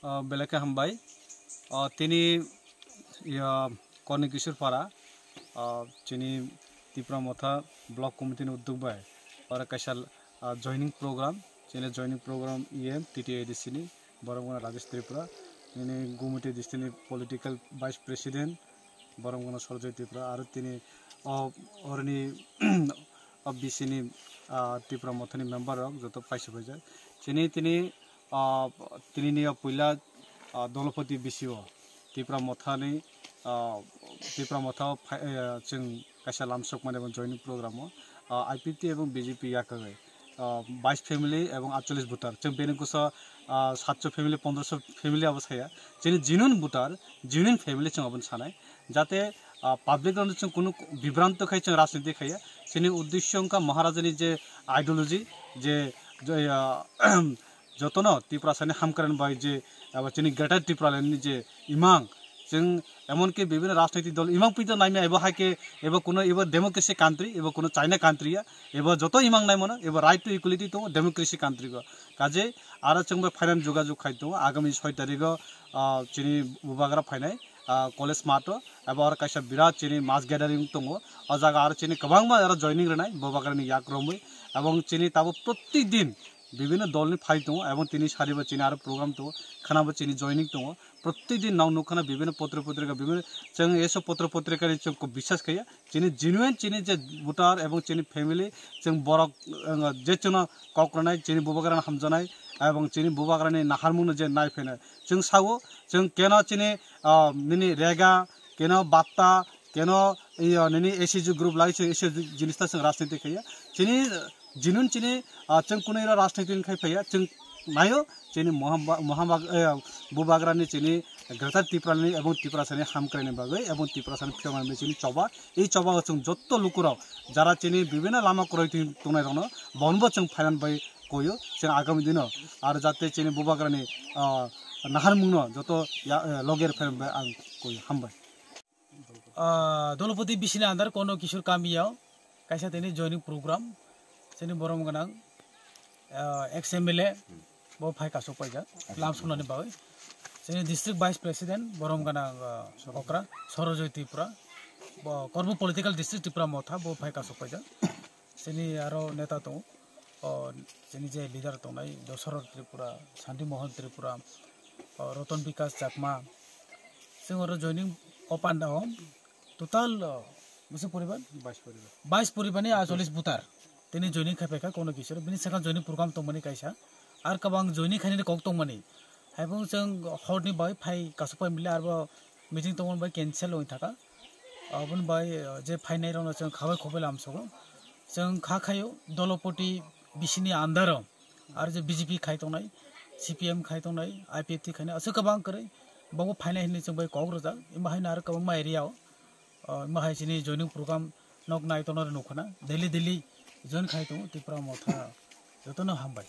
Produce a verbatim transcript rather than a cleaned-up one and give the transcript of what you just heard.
Ah, belai khe hambai. Ah, tini, ya, Korni Kishore Para, ah, chini Tipra Motha Block Committee ni uddog bai oro kaisa, ah, joining program, chini joining program E M T T A D C ni, borok wngkha Rajesh Tripura, nini Gumoti district ni political vice president, borok wngkha Sorjoy Tripura, aro tini o, oroni o B C ni, ah, Tipra Motha ni member rok joto paisa paijak. Chini tini, ah, tini ni o puila, ah, Dolopati B C o Tipra Motha ni, ah, Tipra Motha o phai-, eh, chwng kaisa lamsok mani bo joining program o, ah, I P T ebong B J P yakagwi, ah, bais family ebong atchollis voter. Chwng bini kuso, ah, satso family, pondroso family abo saya. Chini genuine voter, genuine family chwng aboni sanai. Jate, ah, public rokno chwng kunu bibranto khai chwng rajniti khaiya. Chini uddesyo wngkha Maharajani je ideology, je, je, ah, jotono Tiprasani hamkran bai je, abo chini Greater Tipraland ni je imang, chwng emonki bibhinno rajnaitik dol imang pito naimya, ebo hai khe ebo kuno ebo democracy country, ebo kuno China country ya, ebo joto imang naimano, ebo right to equality tongo democracy country go. Kaje aro chwng bai phainani jogajog khai tongo, agami soi tarikh o, ah, chini bubagra phainai, ah, college math o, ebo aro kaisa birat chini mass gathering tongo, o jaga aro chini kwbangma aro joining rwnai bubagrani yak romwi, ebong chini tabuk prottek din bibhinno dolni phai tongo, ebong tini sariba chini aro program tongo, khanabo chini joining tongo, prottek din nang nukha na bibhinno potro potrika, bibhinno chwng eso potro potrikani chwng kok biswas khaiya, chini genuine chini je voter ebong chini family, chwng borok, eh, je chwngno kok rwnai, chini bubagrano hamjaknai, ebong chini bubagrani naharmungno je nai phainai. Chwng sao, chwng keno chini, ah, nini rega, keno batta, keno, iyo, nini S H G group lai se, S H G jinis ta chwng rajniti khaiya. Chini, genuine chini, ah, chwng kunui ro rajniti khai phaiya, chwng naio, chini Mohamba-, Mohamba-, eh, bubagrani chini Greater Tipraland ni ebong Tiprasani hamkraini bagwi ebong Tiprasani phiyoknani chini choba. Ei choba o chwng jotto lukurok jara chini bibhinno lama kwrwi twi tongnai rokno bonbo chwng phainani bai koyo, chwng agami dino aro jate chini bubagrani, ah, naharmungno joto ya, eh, loger phainani bai ang koyo. Hambai. Ah, Dolopati B C ni under Korno Kishore kami yao kaisa tini joining program, chini borom gwnang, ah, ex M L A bo phai kasuk paijak lam sunani bagwi. Chini district vice president borom gwnang, ah, okra Sorojoy Tripura, bo Kormo political district Tipra Motha bo phai kasuk paijak. Chini aro neta tongo, o chini je leader tongnai Dosarot Tripura, Santi Mohan Tripura, o Ratan Bikash Chakma. Chwng oro joining o panda o total, o, bwswk poribar? Bais poribar. Bais poribar ni atchollis voter. Tini joining khai paikha Korno Kishore. Bini sakha joining program tongmani kaisa. Ar kwbang joining khainani kok tongmani. Haibung chwng horni bai phai kasuk pai mili arbo meeting tongmani bai cancel wng thaka. Aboni bai, o, je phainai rokno chwng khabai khobai lamsogo. Chwng kha khaio Dolopati B C ni under o. Ar je B J P khai tongnai, C P M khai tongnai, I P F T khainai, aswk kwbang kwrwi. Bobo phainai hinwi chwng bai kok rwjak. Imo haino aro kwbangma area o, o, imo hai chini joining program nok nai tongnai rw nukhuna. Daily daily join khai tongo Tipra Motha. Jotono hambai.